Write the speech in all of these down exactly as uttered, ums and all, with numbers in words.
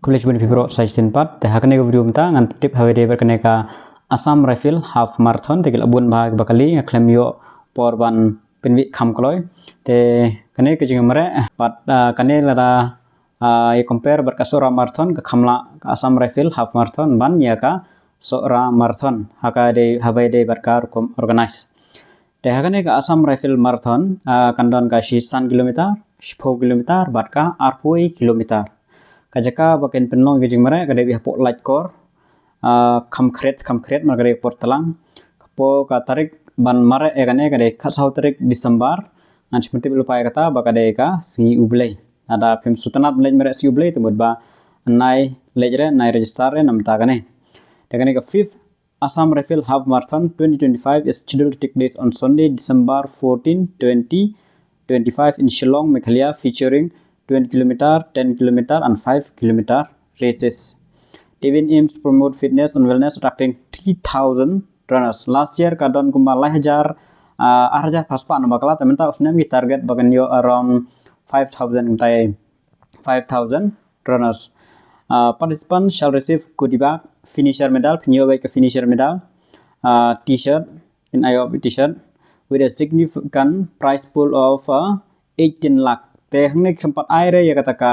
Khublei shibun ïa phi baroh sa shisien pat. Te ha kane ka video mynta ngan pyntip ha kaba ïadei bad kane ka Assam Rifle Half Marathon. Te ki la bun bha kiba kylli, nga khlem ïoh por ban pynmih kham kloi. Te kane ka jingmareh bad, ah, kane lada, ah, ïa compare bad ka Sohra Marathon, ka kham lah ka Assam Rifle Half Marathon ban ïa ka Sohra Marathon ha kaba ïadei, ha kaba ïadei bad ka rukom organize. Te ha kane ka Assam Rifle Marathon, ah, kan don ka shi san kilometer, shiphew kilometer bad ka arphew kilometer. Ka jaka ba kin pynlong ka jingmareh ka dei beit hapoh Laitkor, ah, Khamkhriat, Khamkhriat namar ka dei ka por tlang. Ka por, ka tarik ban mareh ïa kane ka dei khatsaw tarik December. Ngan sa pyntip lypa ïa kata ba ka dei ka sngi U Blei. Lada phim sngewtynnat ban leit mareh sngi U Blei, te mut ba nai leit re, nai register re namar kane. Te kane ka fifth Assam Rifle Half Marathon twenty twenty-five is scheduled to take place on Sunday, December fourteen, twenty twenty-five in Shillong, Meghalaya, featuring twenty kilometer, ten kilometer and five kilometer races. The event aims to promote fitness and wellness, attracting three thousand runners. Last year ka don kumba lai hajar, ah, ar hajar phra spah na bakla, te mynta u snem ki target ba kan ïoh around five thousand, kumta, five thousand runners. Uh, participants shall receive goodie bag, finisher medal, phin ïoh beit ka finisher medal, uh, t-shirt, phin ïoh beit t-shirt, with a significant prize pool of, uh, eighteen lakh. Te hangne kim pat ai re ïa kata ka,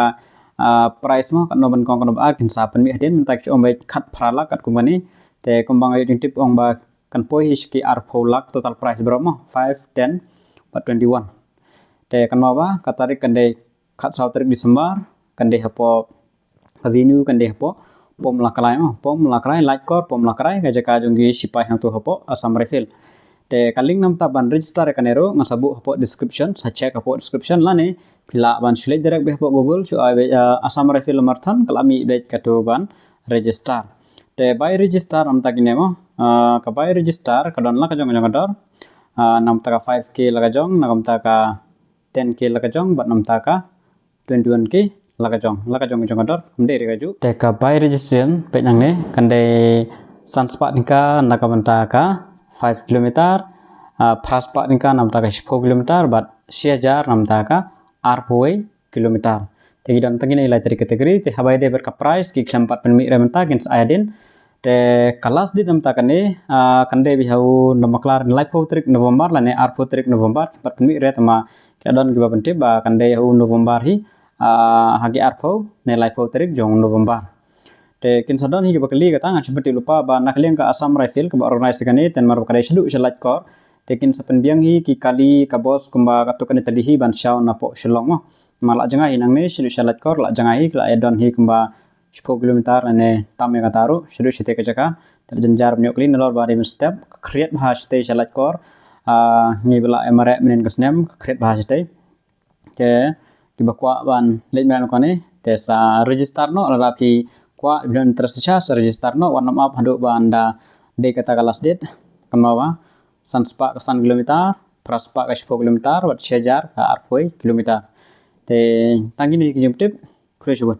uh, prize mo, katno ban kong katno ba ar, kin sa pynmih hadien, mynta ki shu ong beit khatphra lakh katkum kane. Te kumba nga ïoh jingtip ong ba kan poi hi sha ki arphew lakh total prize baroh mo, five, ten bad twenty-one. Te kan mut ba ka tarik kan dei khatsaw tarik December, kan dei hapoh, ka venue kan dei hapoh Pom Lakrai mo, Pom Lakrai, Laitkor, Pom Lakrai, ka jaka jong ki sipai hangto hapoh Assam Rifle. Te ka link namar ban register ïa kane ruh nga sa buh hapoh description, sa check hapoh description, lane phi lah ban shu leit direct beit hapoh Google, shu ai beit, uh, Assam Rifle Marathon, ka la mih beit kato ban register. Te bai register namar kine mo, uh, ka bai register ka don la ka jong ka jong ka dor, uh, namar ka five K la ka jong, namar ka ten K la ka jong, bad namar ka twenty-one K la ka jong, la ka jong ka jong ka dor, kam dei re kajuh. Te ka bai registration peit nangne, kan dei san spah tyngka na ka bynta ka five kilometer, ah, phra spah tyngka na bynta ka shiphew kilometer, bad shi hajar na bynta ka arphew kilometer. Te ki don tang kine ki lai tylli ki category, te haba ïadei bad ka prize, ki khlem pat pynmih re mynta, kin sa ai hadien. Te ka last date namar kane, ah, kan dei beit ha u Nongbakla, laiphew tarik November, lane arphew tarik November, kim pat pynmih re, tangba ki la don kiba pyntip ba kan dei ha u November hi, ah, ha ki arphew ne laiphew tarik jong November. Te kin sa don hi kiba kylli, kata ngan sa pyntip lypa ba na ka liang ka Assam Rifle kaba organize kane, te namar ba ka dei shaduh sha Laitkor, te kin sa pynbiang hi ki kali ka bus kumba katto katne tylli hi ban shaw napoh Shillong mo. Namar la jngai hi nangne shaduh sha Laitkor, la jngai hi, la ïa don hi kumba shiphew kilometer lane tam ïa kata ruh, shaduh shatei ka jaka. Te la jynjar ban ïoh kali nalor ba dei mynstep, ka khriat bha shatei sha Laitkor. Ah, ngi ba la ïa mareh mynnin ka snem, ka khriat bha shatei. Te kiba kwah ban leit mareh na kane, te sa register noh, lada phi kwah, phi don interest shisha, sa register noh, wat nym ap haduh ba ynda dei kata ka last date. Kan mut ba san spah ka san kilometer, phra spah ka shiphew kilometer, bad shi hajar ka arphew kilometer. Te tang kine ki jingtip, khublei shibun.